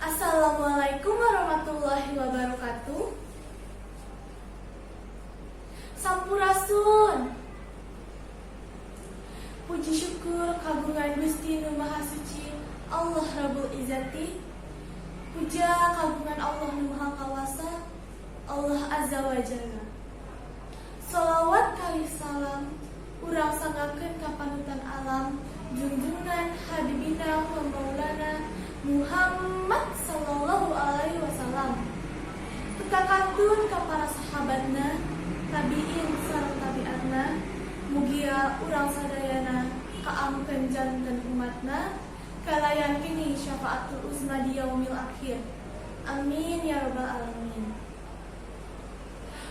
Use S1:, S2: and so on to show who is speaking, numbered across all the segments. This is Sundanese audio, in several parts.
S1: Assalamualaikum warahmatullahi wabarakatuh. Sampurasun. Puji syukur kagungan Gusti Nu Maha Suci, Allah Rabbul Izzati. Puja kagungan Allah Nu Maha Kawasa, Allah Azza wa Jalla. Salawat kalih salam urang sanggakeun ka panutan alam, junjungan Habibina wa Maulana Muhammad sallallahu alaihi wasallam. Teka kantun ka para sahabatna, tabiin sareng tabiatna. Mugia urang sadayana kaangkeun janten umatna kalayan kini syafaatul uzma di yaumil akhir. Amin ya rabbal alamin.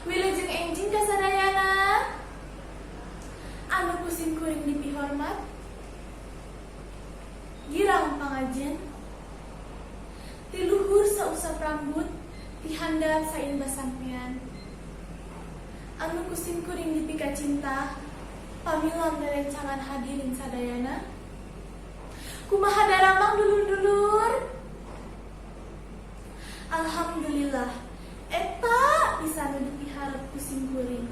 S1: Wilujeng enjing kasadayana. Anu ku sim kuring dipihormat girang pangajen, ti luhur sausap rambut, ti handap saimba sampean. Anu ku sim kuring dipika cinta, pamilon rerencangan hadirin sadayana. Kumaha daramang, dulur-dulur? Alhamdulillah, eta bisa nu dipiharep ku sim kuring.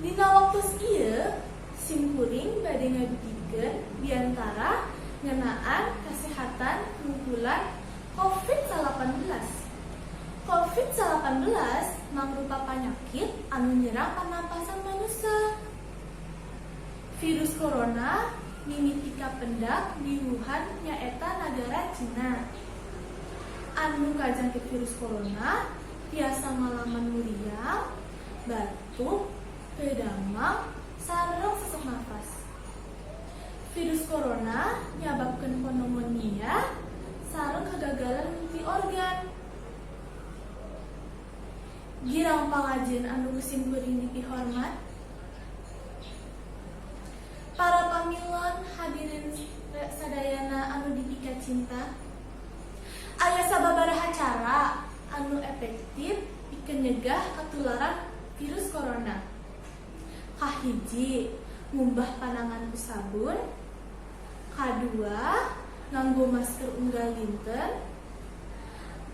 S1: Dina waktu ieu sim kuring bade ngadugikeun diantara ngeunaan kesehatan ngungkulan COVID-19. COVID-19 mangrupa penyakit anu nyerang pernapasan manusia. Virus corona mimiti kapendak di Wuhan, nyaeta negara Cina. Anu kajangkit virus corona tiasa ngalaman muriang, batuk, teu damang, sareng sesak nafas. Virus corona nyababkeun pneumonia sareng kegagalan multi organ. Girang pangajen anu ku sim kuring dipihormat, para pamilon hadirin sadayana anu dipika cinta. Aya sababaraha cara anu efektif pikeun nyegah ketularan virus corona. Kahiji, ngumbah panangan ku sabun. Kadua, nganggo masker unggal dinten.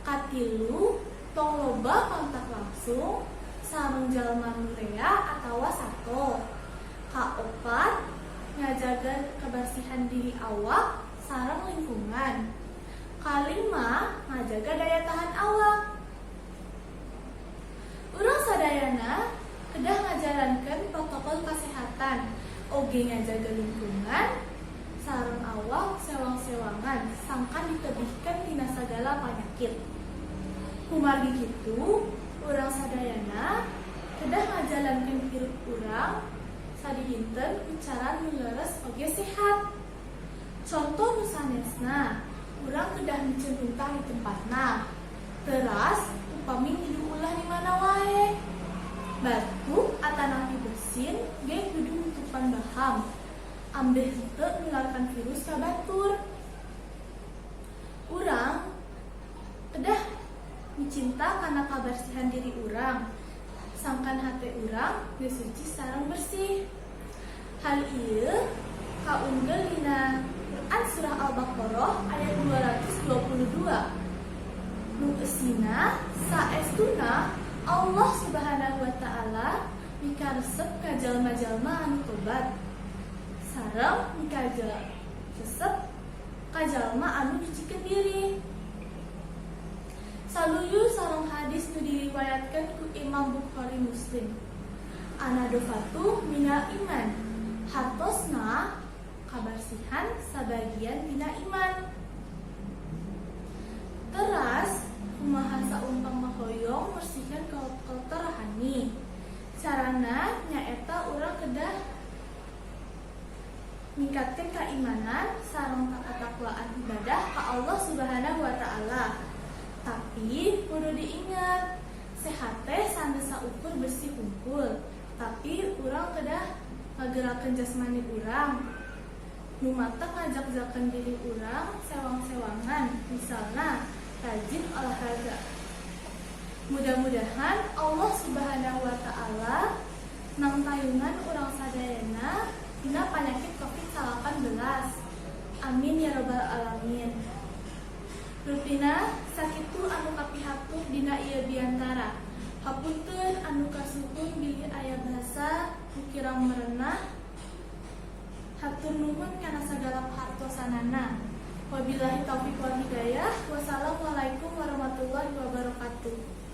S1: Katilu, tong loba kontak langsung sareng jalma nu rea atawa sato. Kaopat, ngajaga kebersihan diri awak sareng lingkungan. Kalima, ngajaga daya tahan awak. Urang sadayana kedah ngajalankeun protokol kesehatan, oge ngajaga lingkungan sareng awak sewang-sewangan sangkan ditebihkeun tina sagala penyakit. Kumargi kitu, urang sadayana kedah ngajalankeun hirup urang sadinten ku cara nu leres oge sehat. Contoh nu sanesna, urang kedah miceun runtah di tempatna. Teras upami nyiduh ulah di mana wae. Batuk atanapi bersin ge kudu nutupan baham ambeh henteu nularkan virus ka batur. Urang kedah micinta kana kabersihan diri urang sangkan hate urang geus suci sareng bersih. Hal ieu kaunggel dina Quran surah Al-Baqarah ayat 222 nu eusina saestuna Allah Subhanahu wa Ta'ala mikaresep ka jalma-jalma anu tobat sareng mikaresep ka jalma anu nyucikeun diri. Saluyu sareng hadis nu diriwayatkeun ku Imam Bukhari Muslim, An-nadhofatu minal iman, hartosna kabarsihan sabagian tina iman. Teras kumaha saumpama hoyong mersihkan kotor rohani? Carana nyaeta urang kedah ningkatkeun keimanan sareng katakwaan ibadah ka Allah Subhanahu wa Ta'ala. Tapi kudu diingat, sehat teh sanes saukur bersih hungkul, tapi urang kedah ngagerakeun jasmani urang nu matak ngajakjakeun diri urang sewang-sewangan, misalna rajin olahraga. Mudah-mudahan Allah Subhanahu wa Ta'ala nangtayungan urang sadayana dina penyakit COVID-19. Amin ya robbal alamin. Rupina sakitu anu kapihatur dina ieu biantara. Hapunten anu kasuhun bilih aya bahasa nu kirang merenah. Hatur nuhun kana sagala perhatosanana. Wabillahi taufik wal hidayah. Wassalamualaikum warahmatullahi wabarakatuh.